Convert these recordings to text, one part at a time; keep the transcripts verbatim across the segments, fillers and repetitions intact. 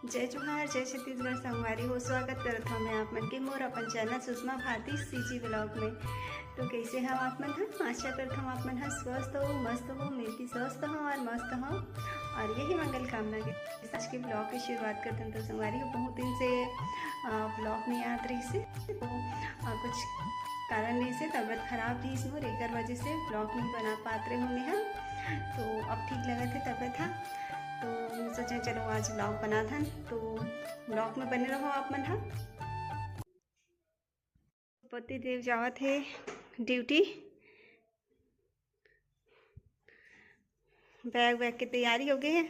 जय जोहार, जय छत्तीसगढ़ संगवारी हो। स्वागत करत हौं मैं आप मन के मोर अपन चैनल सुषमा भारती सीजी ब्लॉग में। तो कैसे हव आप मन ह? आशा करत हौं आप मन ह स्वस्थ हो, मस्त हो, मैं भी स्वस्थ हौं और मस्त हौं। और यही मंगल कामना के साथ आज के ब्लॉग की शुरुआत करत हौं। तो संगवारी हो, बहुत दिन से ब्लॉग नहीं आत रहिस हे, तो कुछ कारण रहिस हे, तबीयत खराब रहिस मोर, एकर वजह से ब्लॉग नहीं बना पात रहे हौं मैं ह। तो अब ठीक लगत हे तबीयत ह, तो सोचे चलो आज ब्लॉग बनात हन। तो ब्लॉग में बने रहो आप मन ह। पति देव जावत हे ड्यूटी, बैग वैग के तैयारी हो गए हे।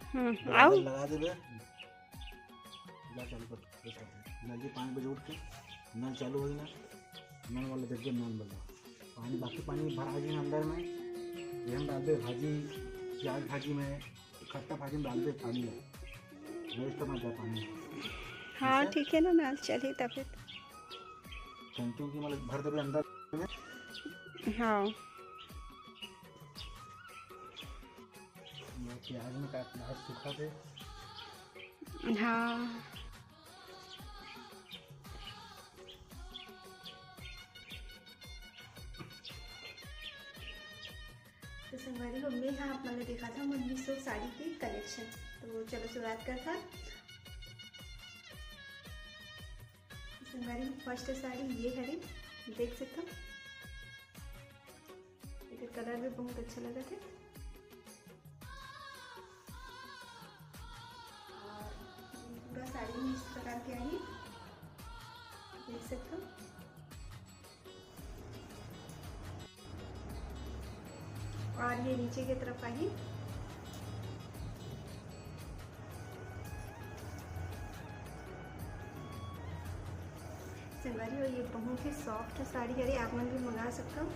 हम्म, आओ। लगा देबे। नल चालू कर दे। नल के पाँच बजे उठ के नल चालू होही ना, नल वाला देखबे, नल वाला पानी, बाकी पानी भरा जाही अंदर में। ये हम डालबे भाजी, प्याज भाजी में, खट्टा भाजी में डालबे पानी में, waste मत जाए पानी। हाँ, ठीक है ना, नल चलही तब फिर। टंकी उंकी मतलब भर देबे अंदर में। हाँ। ये प्याज में का प्याज सूखा थे। हाँ। तो संगवारी हो, मैं हाँ आप मन ला दिखात हौं मोर मीशो साड़ी के कलेक्शन। तो चलो शुरुआत करत हन। संगवारी हो, फर्स्ट साड़ी ये हरे, देख सकत हव। एकर कलर भी बहुत अच्छा लगत हे। और पूरा साड़ी में इस प्रकार के आही, देख सकत हव। और ये नीचे के तरफ आही। संगवारी हो, ये बहुत ही सॉफ्ट साड़ी हरे, आप मन भी मंगा सकत हव।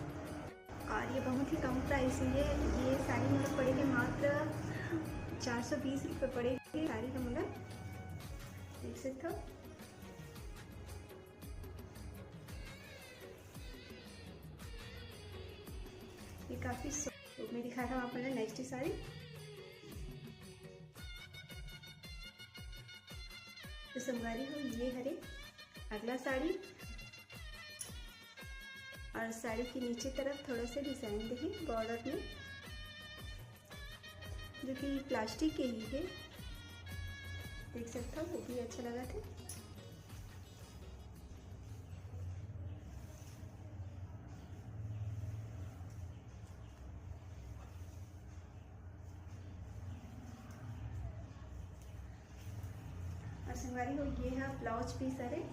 और ये बहुत ही कम प्राइस में हे। ये साड़ी मोला पड़े हे मात्र चार सौ बीस रुपये पड़े हे साड़ी का मोला, देख सकत हव। ये काफ़ी सो-, मैं दिखात हौं आप मन ला नेक्स्ट साड़ी। तो संगवारी हो, ये हरे अगला साड़ी। और साड़ी के नीचे तरफ थोड़ा सा डिजाइन देहे बॉर्डर में, जो कि प्लास्टिक के ही हे, देख सकत हव, वो भी अच्छा लगत हे। और संगवारी हो, ये हा ब्लाउज पीस हरे।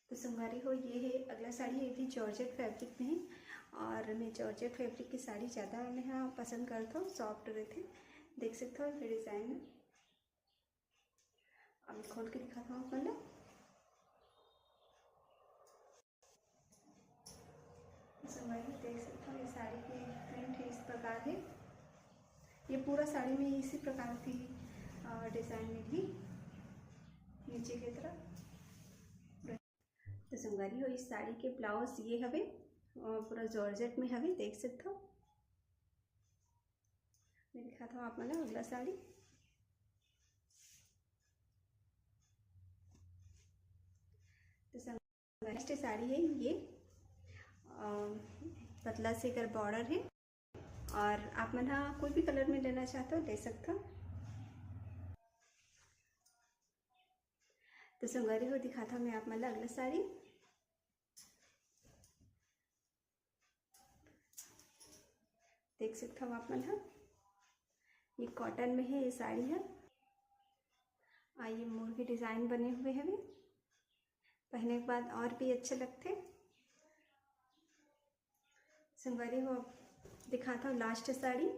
तो संगवारी हो, ये हे अगला साड़ी, ये भी जॉर्जेट फैब्रिक में हे। और मैं जॉर्जेट फैब्रिक की साड़ी ज़्यादा मैं हा पसंद करत हौं, सॉफ्ट रहिथे। देख सकत हव एकर डिजाइन में। अब खोल के दिखात हौं आप मन ला। संगवारी हो, देख सकत हव, ये साड़ी के प्रिंट इस प्रकार हे। ये पूरा साड़ी में इसी प्रकार की, अ, डिजाइन मिलही नीचे की तरफ। तो संगवारी हो, इस साड़ी के ब्लाउज ये हवे, अ, पूरा जॉर्जेट में हवे, देख सकत हव। मैं दिखात हौं आप मन ला अगला साड़ी। तो संग-, नेक्स्ट साड़ी हे ये, अ, पतला से एकर बॉर्डर हे। और आप मन हा कोई भी कलर में लेना चाहत हव, ले सकत हव। तो संगवारी हो, दिखात हौं मैं आप मन ला अगला साड़ी। देख सकत हव आप मन ह, ये कॉटन में हे ये साड़ी ह। आ, ये मोर के डिजाइन बने हुए हवे, पहने के बाद और भी अच्छा लगथे। संगवारी हो, अब दिखात हव लास्ट साड़ी।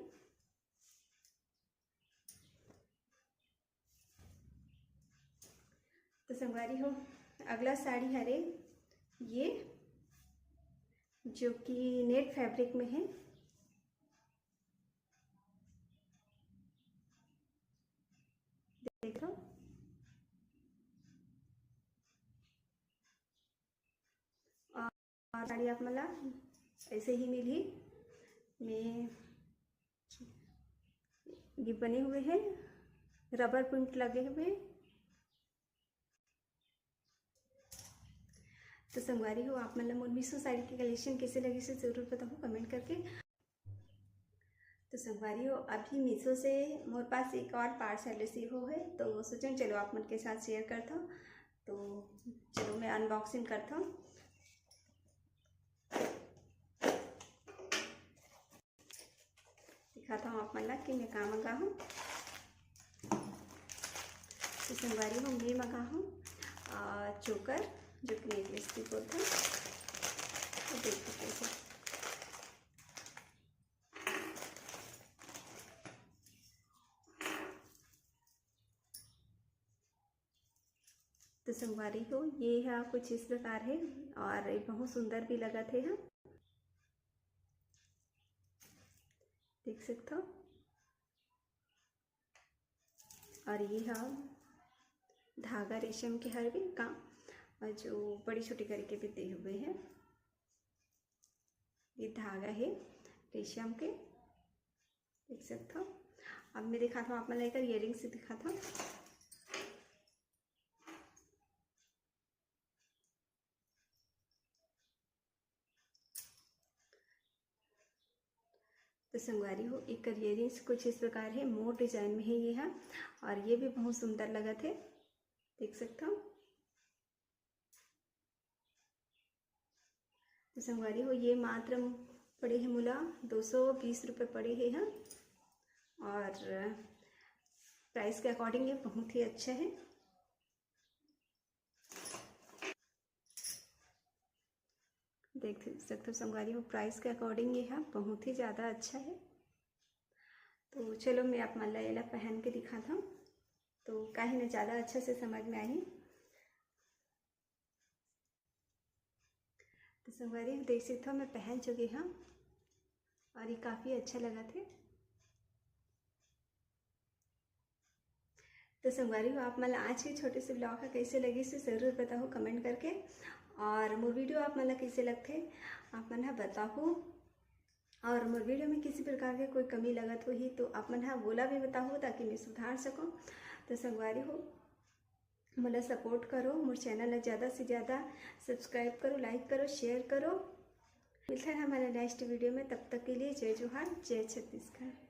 तो संगवारी हो, अगला साड़ी हरे ये जो कि नेट फैब्रिक में है। देखो, और साड़ी आप मन ला ऐसे ही मिलही। में ये बने हुए हैं, रबर प्रिंट लगे हुए। तो संगवारी हो, आप मन ला मोर मीशो साड़ी के कलेक्शन कैसे लगिस हे, जरूर बताहू कमेंट करके। तो संगवारी हो, अभी मीशो से मोर पास एक और पार्सल रिसीव होहे, तो सोचेंव चलो आप मन के साथ शेयर करथंव। तो चलो मैं अनबॉक्सिंग करथंव। दिखाथंव आप मन ला कि मैं का मंगा हूँ। तो संगवारी हो, मैं मंगा हूँ, आ, चोकर, जो कि नेकलेस भी बोलथे। तो देखो कैसे। तो संगवारी हो, ये हा कुछ इस प्रकार है और ये बहुत सुंदर भी लगत हे हा, देख सकथो। और ये हा धागा रेशम के हर भी का, और जो बड़ी छोटी करके भी दे हुए हैं, ये धागा है रेशम के, देख सकथो। अब मैं दिखाथंव आप मन ला एकर ईयरिंग्स दिखाथंव। तो संगवारी हो, एकर ईयरिंग्स कुछ इस प्रकार है, मोर डिजाइन में है ये हा, और ये भी बहुत सुंदर लगत हे, देख सकथो। तो संगवारी हो, ये मात्र पड़े हे मोला दो सौ बीस रुपये पड़े हे हा, और प्राइस के अकॉर्डिंग ये बहुत ही अच्छा है। देख सकथो संगवारी हो, प्राइस के अकॉर्डिंग ये हा बहुत ही ज़्यादा अच्छा है। तो चलो मैं आप मन ला एला पहन के दिखाथंव, तो काहे न ज़्यादा अच्छा से समझ में आही। तो संगवारी हो, देख सकथो मैं पहन चुके हंव और ये काफ़ी अच्छा लगत हे। तो संगवारी हो, आप मन ला आज के छोटे से ब्लॉग हा कैसे लगिस हे, जरूर बताहू कमेंट करके। और मोर वीडियो आप मन ला कैसे लगथे, आप मन हा बताहू। और मोर वीडियो में किसी प्रकार के कोई कमी लगत होही तो आप मन हा वोला भी बताहू, ताकि मैं सुधार सकूँ। तो संगवारी हो, मोला सपोर्ट करो, मोर चैनल ला ज़्यादा से ज़्यादा सब्सक्राइब करो, लाइक करो, शेयर करो। मिलथन हमन ला नेक्स्ट वीडियो में, तब तक के लिए जय जोहार, जय छत्तीसगढ़।